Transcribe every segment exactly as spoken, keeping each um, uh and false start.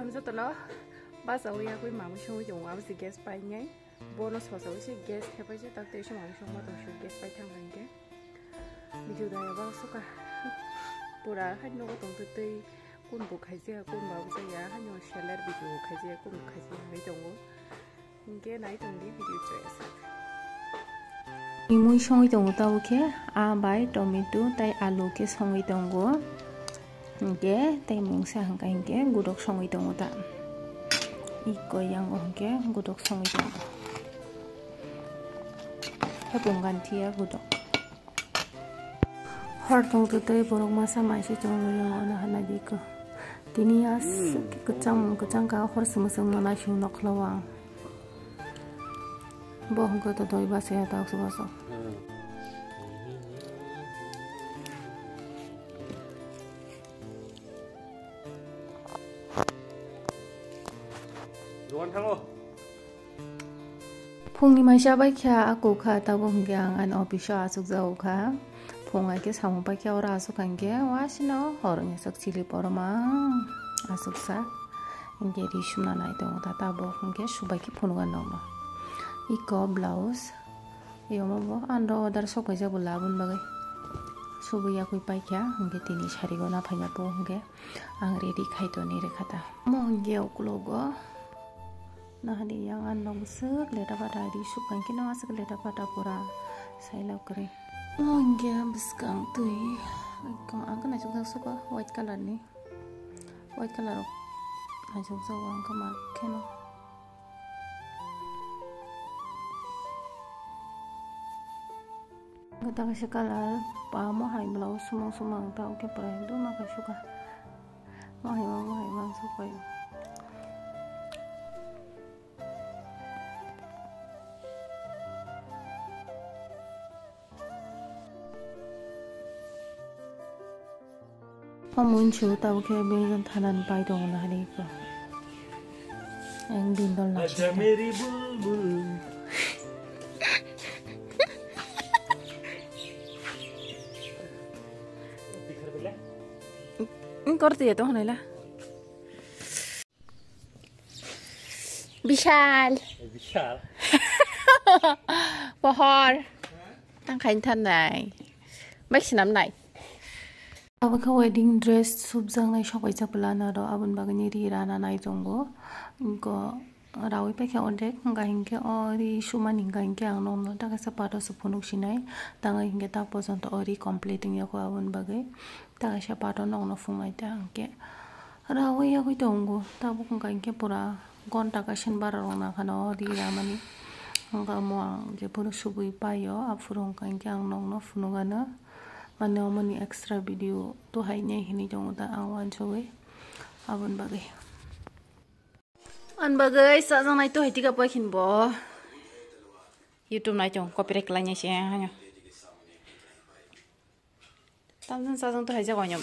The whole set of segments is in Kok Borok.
Jotono bachawi yakwi mamwi songwi tongo, abo se gas painai. Bono sosawi se gas thepai se, tak tei se mamwi songma tong se gas pai thang hwnkhe. Video daya bang suka. Pura hai nogo tongtwi twi kun bo khaijaya, kun bo bujaya, hai no seller video khaijaya, kun bo khaijaya hwnwi tongo. Hwnkhe nai tongdi video chaya sak. Imui songwi tongo tabuk khe, aa bai tomato tei alu khe songwi tongo. Hwnkhe tei mungsa hwnkha hinkhe gudok songwi tongo ta. Iko yango hwnkhe gudok songwi tongo. Hepung ganthi ya gudok. Hor tongtwi tei borok masa maisi chwng nugwi tongo, ano hwnwi di khe. Tini aswk khe kwchang kwchang kha, hor swmwswng no naising nokhlao ang. Bo hwnkhe to doi bachaya ta aswk aswk. Dogan thango. Phungni maisa bai kha, a kukha, tabuk hwnkhe ang ani office o achukjago kha. Phung hai khe samung pai khe oro achuk kha hinkhe, wasino hor wngya chwk chili poroma achuksa. Hinkhe ri sumna nai tongo ta, tabuk hinkhe subai khe phunukha nokno. Iko blouse, yomo bo under order sok paijak bo laboni bagwi. Subui yakwi pai kha, hinkhe tini sari gana phaina po hinkhe. Ang ready khai toni rwkha ta. Omo hwnkhe uklogo. Nahani yang ang nog bwswk leta pata ri suk kang khe no aswk leta pata pura sailok kwrwi. Omo hwnkhe bwskang twi. Ang khe naisuk jak suko white colour ni. White colour rok naisuk jago ang khe mar kheno. Gata kaisa colour, pa mohai blouse sumang sumang ta, oke pura ekdom ma kaisa ka. Mohai ma, mohai ma, ang sok pai. O mwnchu tabuk khe bini thanani pai tongo na hwnwi khe. Ang bini dol na. Acha meri bulbul. Ang korte ya to hwnwi la. Bishal. Bishal. Pohor. Tang khain than nai. Bai sinam nai. Abo khe wedding dress subjak nai sok bai jak pla na ro, aboni bagwi ni ri rana nai tongo. Inko rawi pai khe odek, hwnka hinkhe o ri sumani hwnka hinkhe ang nokno ta kaisa part o se phunuk sinai. Tang hinkhe ta pojonto o ri complete wngya kho aboni bagwi. Ta kaisa part o nokno phunuk nai ta hinkhe. Rawi yagwi tongo, tabuk wngkha hinkhe pura gonta kaisa ni bara rok nangkha no ri ramani. Wngkha omo ang jephuru subui paio, aphuru wngkha hinkhe ang nokno phunukgano. Mane omoni extra video to hainai hinwi tongo ta ang uansugui aboni bagwi. Ani bagwi chajaknai to hai tika poikhin bo YouTube nai tong copyright khlainai se haino. Tamjani chajang to hai jago nyam.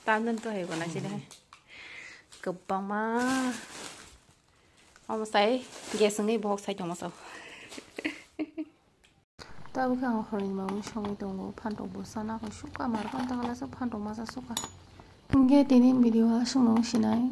Tamjani to hai gona sile hai. Kwbangma. Omo sai gas wngwi bohok sai tongma sao. Tabuk khe ang horni mamwi songwi tongo, phantok bo sana khe sukha, mar ghanta kala se phantok masa sukha. Hinkhe tini video aswk no sinai.